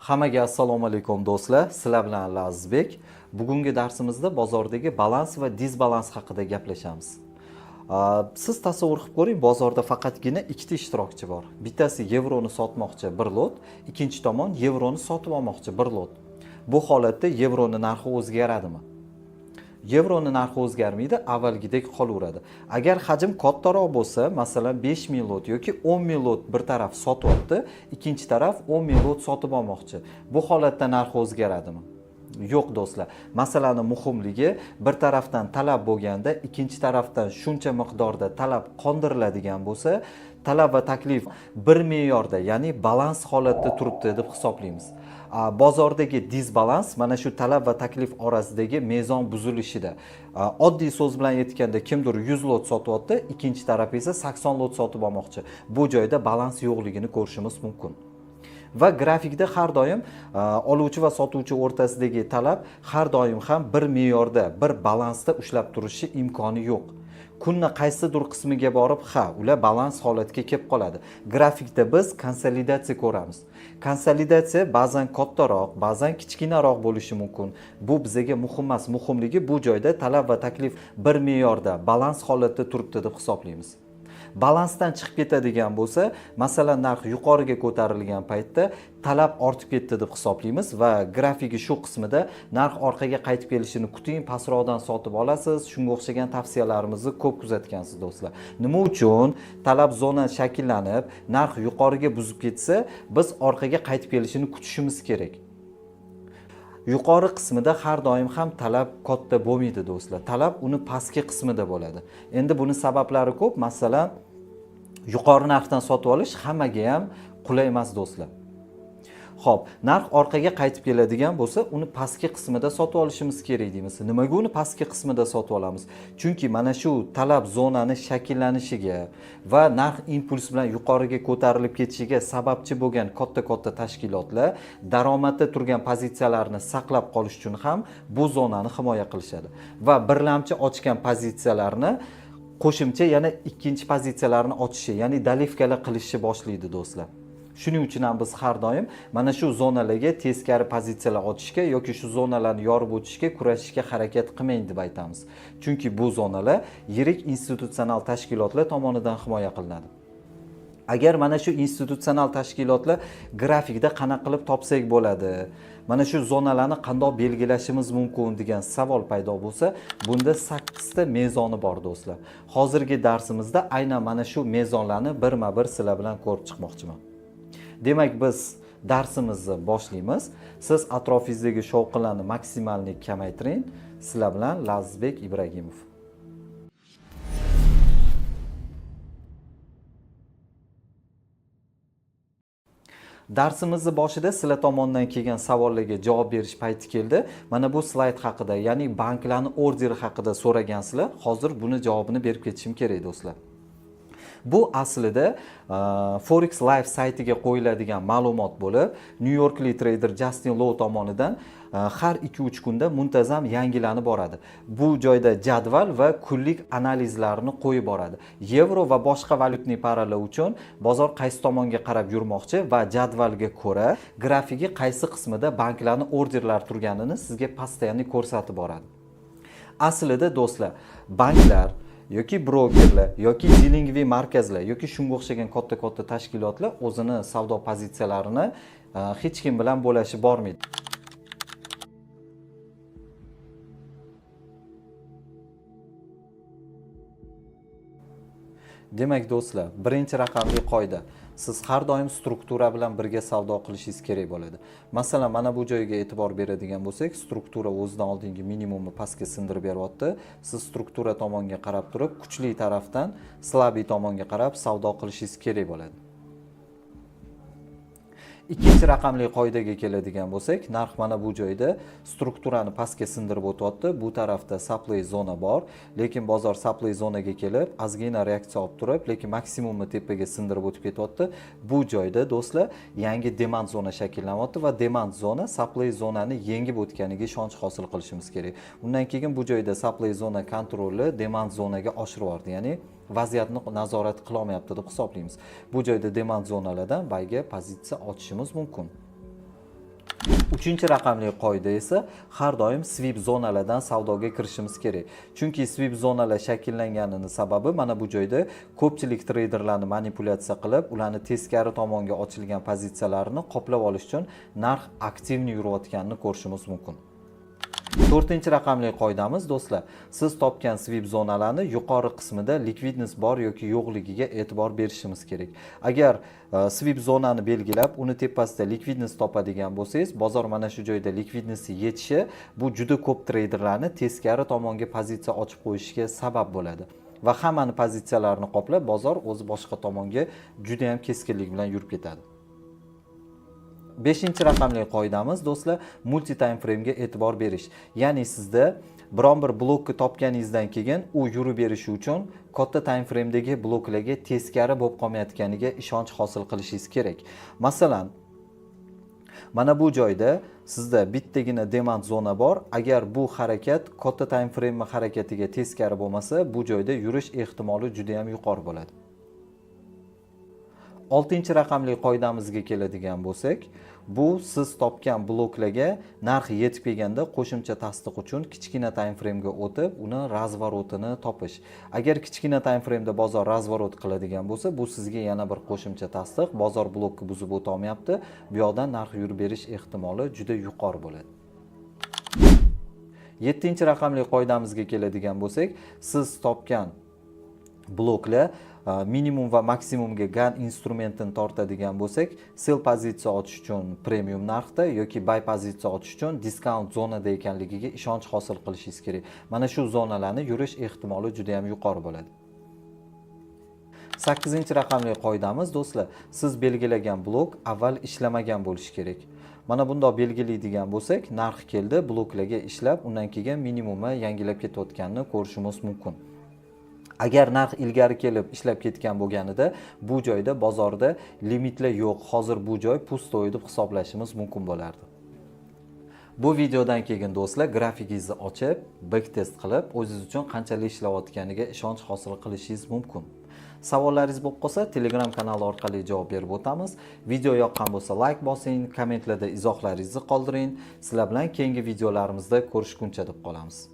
Hammaga assalomu alaykum, do'stlar. Sizlar bilan Lazizbek. Bugungi darsimizda bozordagi balans va disbalans haqida gaplashamiz. Siz tasavvur qilib ko'ring, bozorda faqatgina ikkita ishtirokchi bor. Bittasi yevroni sotmoqchi bir lot, ikkinchi tomon yevroni sotib olmoqchi bir lot. Bu holatda yevroni narxi o'zgaradimi? Yevroni narxi o'zgarmaydi, avvalgidek qolaveradi. Agar hajm kattaroq bo'lsa, masalan, 5000 lot yoki 10 000 lot bir taraf sotyapti, ikkinchi taraf 10 000 lot sotib olmoqchi. Bu holatda narx o'zgaradimi? Yo'q, do'stlar. Masalani muhimligi, bir tarafdan talab bo'lganda, ikkinchi tarafdan shuncha miqdorda talab qondiriladigan bo'lsa, talab va taklif bir me'yorda, ya'ni balans holatda turibdi deb hisoblaymiz. Bozordagi disbalans mana shu talab va taklif orasidagi mezon buzilishida. Oddiy so'z bilan aytganda, kimdir 100 lot sotyapti, ikkinchi taraf esa 80 lot sotib olmoqchi. Bu joyda balans yo'qligini ko'rishimiz mumkin. Va grafikda har doim oluvchi va sotuvchi o'rtasidagi talab har doim ham bir me'yorda, bir balansda ushlab turishi imkoni yo'q. Kunni qaysidir qismiga borib, ha, ular balans holatga kelib qoladi. Grafikda biz konsolidatsiya ko'ramiz. Konsolidatsiya ba'zan kattaroq, ba'zan kichkinaroq bo'lishi mumkin. Bu bizaga muhim emas. Muhimligi, bu joyda talab va taklif bir me'yorda, balans holatda turibdi deb hisoblaymiz. Balansdan chiqib ketadigan bo'lsa, masalan, narx yuqoriga ko'tarilgan paytda talab ortib ketdi deb hisoblaymiz va grafigi shu qismida narx orqaga qaytib kelishini kuting, pastroqdan sotib olasiz. Shunga o'xshagan tavsiyalarimizni ko'p kuzatgansiz, do'stlar. Nima uchun talab zona shakllanib, narx yuqoriga buzib ketsa, biz orqaga qaytib kelishini kutishimiz kerak? Yuqori qismida har doim ham talab katta bo'lmaydi, do'stlar. Talab uni pastki qismida bo'ladi. Endi buni sabablari ko'p. Masalan, yuqori narxdan sotib olish hammaga ham qulay emas, do'stlar. Xo'p, narx orqaga qaytib keladigan bo'lsa, uni pastki qismida sotib olishimiz kerak deymiz. Nimaga uni pastki qismida sotib olamiz? Chunki mana shu talab zonani shakllanishiga va narx impuls bilan yuqoriga ko'tarilib ketishiga sababchi bo'lgan katta-katta tashkilotlar daromadda turgan pozitsiyalarni saqlab qolish uchun ham bu zonani himoya qilishadi va birlamchi ochgan pozitsiyalarni qo'shimcha yana ikkinchi pozitsiyalarni ochishi, ya'ni доливка lar qilishni boshlaydi, do'stlar. Shuning uchun ham biz har doim mana shu zonalarga teskari pozitsiyalar ochishga yoki shu zonalarni yorib o'tishga kurashishga harakat qilmang deb aytamiz. Chunki bu zonalar yirik institutsional tashkilotlar tomonidan himoya qilinadi. Agar mana shu institutsional tashkilotlar grafikda qanaqa qilib topsak bo'ladi, mana shu zonalarni qandoq belgilashimiz mumkin degan savol paydo bo'lsa, bunda sakkizta mezoni bor, do'stlar. Hozirgi darsimizda aynan mana shu mezonlarni birma bir sizlar bilan ko'rib chiqmoqchiman. Demak, biz darsimizni boshlaymiz. Siz atrofingizdagi shovqinlarni maksimalniy kamaytiring. Sizlar bilan Lazizbek Ibragimov. Darsimizni boshida sizlar tomonidan kelgan savollarga javob berish payti keldi. Mana bu slayd haqida, ya'ni banklarni orderi haqida so'ragansizlar. Hozir buni javobini berib ketishim kerak, do'stlar. Bu aslida Forex Live saytiga qo'yiladigan ma'lumot bo'lib, Nyu Yorklik treyder Justin Low tomonidan har 2-3 kunda muntazam yangilanib boradi. Bu joyda jadval va kunlik analizlarni qo'yib boradi. Yevro va boshqa валютный пара lar uchun bozor qaysi tomonga qarab yurmoqchi va jadvalga ko'ra grafigi qaysi qismida banklarni orderlar turganini sizga постоянно ko'rsatib boradi. Aslida, do'stlar, banklar yoki brokerlar yoki dealingiy markazlar yoki shunga o'xshagan katta katta tashkilotlar o'zini savdo pozitsiyalarini hech kim bilan bo'lashib bormaydi. Demak, do'stlar, birinchi raqamli qoida: siz har doim struktura bilan birga savdo qilishingiz kerak bo'ladi. Masalan, mana bu joyga e'tibor beradigan bo'lsak, struktura o'zidan oldingi minimumni pastga sindirib beryapti. Siz struktura tomonga qarab turib, kuchli tarafdan слабый tomonga qarab savdo qilishingiz kerak bo'ladi. Ikkinchi raqamli qoidaga keladigan bo'lsak, narx mana bu joyda strukturani pastga sindirib o'tyapti. Bu tarafda supply zona bor, lekin bozor supply zonaga kelib, ozgina reaksiya olib turib, lekin maksimumni tepaga sindirib o'tib ketyapti. Bu joyda, do'stlar, yangi demand zona shakllanyapti va demand zona supply zonani yengib o'tganiga ishonch hosil qilishimiz kerak. Undan keyin bu joyda supply zona kontroli demand zonaga oshirib yubordi, ya'ni vaziyatni nazorat qilolmayapti deb hisoblaymiz. Bu joyda demand zonalardan buyga pozitsiya ochishimiz mumkin. Uchinchi raqamli qoida esa har doim sweep zonalardan savdoga kirishimiz kerak. Chunki sweep zonalar shakllanganini sababi mana bu joyda ko'pchilik treyderlarni manipulyatsiya qilib, ularni teskari tomonga ochilgan pozitsiyalarini qoplab olish uchun narx активный yurayotganini ko'rishimiz mumkin. To'rtinchi raqamli qoidamiz, do'stlar, siz topgan sweep zonalarni yuqori qismida ликвидность bor yoki yo'qligiga e'tibor berishimiz kerak. Agar sweep zonani belgilab, uni tepasida ликвидность topadigan bo'lsangiz, bozor mana shu joyda ликвидность yetishi bu juda ko'p treyderlarni teskari tomonga pozitsiya ochib qo'yishiga sabab bo'ladi va hammani pozitsiyalarini qoplab, bozor o'zi boshqa tomonga juda ham keskinlik bilan yurib ketadi. Beshinchi raqamli qoidamiz, do'stlar, multi time framega e'tibor berish. Ya'ni sizda biron bir blokni topganingizdan keyin u yurib berishi uchun katta time framedagi bloklarga teskari bo'lib qolmayotganiga ishonch hosil qilishingiz kerak. Masalan, mana bu joyda sizda bittagina demand zona bor. Agar bu harakat katta time frame harakatiga teskari bo'lmasa, bu joyda yurish ehtimoli juda ham yuqori bo'ladi. Oltinchi raqamli qoidamizga keladigan bo'lsak, bu siz topgan bloklarga narx yetib kelganda qo'shimcha tasdiq uchun kichkina time framega o'tib, uni разворот ini topish. Agar kichkina time frameda bozor разворот qiladigan bo'lsa, bu sizga yana bir qo'shimcha tasdiq: bozor blokni buzib o'ta olmayapti, bu yoqdan narx yurib berish ehtimoli juda yuqori bo'ladi. Yettinchi raqamli qoidamizga keladigan bo'lsak, siz topgan bloklar minimum va maksimumga Gann instrumentini tortadigan bo'lsak, sell pozitsiya ochish uchun premium narxda yoki buy pozitsiya ochish uchun discount zonada ekanligiga ishonch hosil qilishingiz kerak. Mana shu zonalarni yurish ehtimoli juda ham yuqori bo'ladi. Sakkizinchi raqamli qoidamiz, do'stlar, siz belgilagan blok avval ishlamagan bo'lishi kerak. Mana bundoq belgilaydigan bo'lsak, narx keldi, bloklarga ishlab, undan keyin minimumi yangilab ketayotganini ko'rishimiz mumkin. Agar narx ilgari kelib ishlab ketgan bo'lganida, bu joyda bozorda limitlar yo'q, hozir bu joy пустой deb hisoblashimiz mumkin bo'lardi. Bu videodan keyin, do'stlar, grafikingizni ochib, backtest qilib, o'zingiz uchun qanchalik ishlayotganiga ishonch hosil qilishingiz mumkin. Savollaringiz bo'lib qolsa, Telegram kanali orqali javob berib o'tamiz. Video yoqqan bo'lsa, layk bosing, kommentlarda izohlaringizni qoldiring. Sizlar bilan keyingi videolarimizda ko'rishguncha deb qolamiz.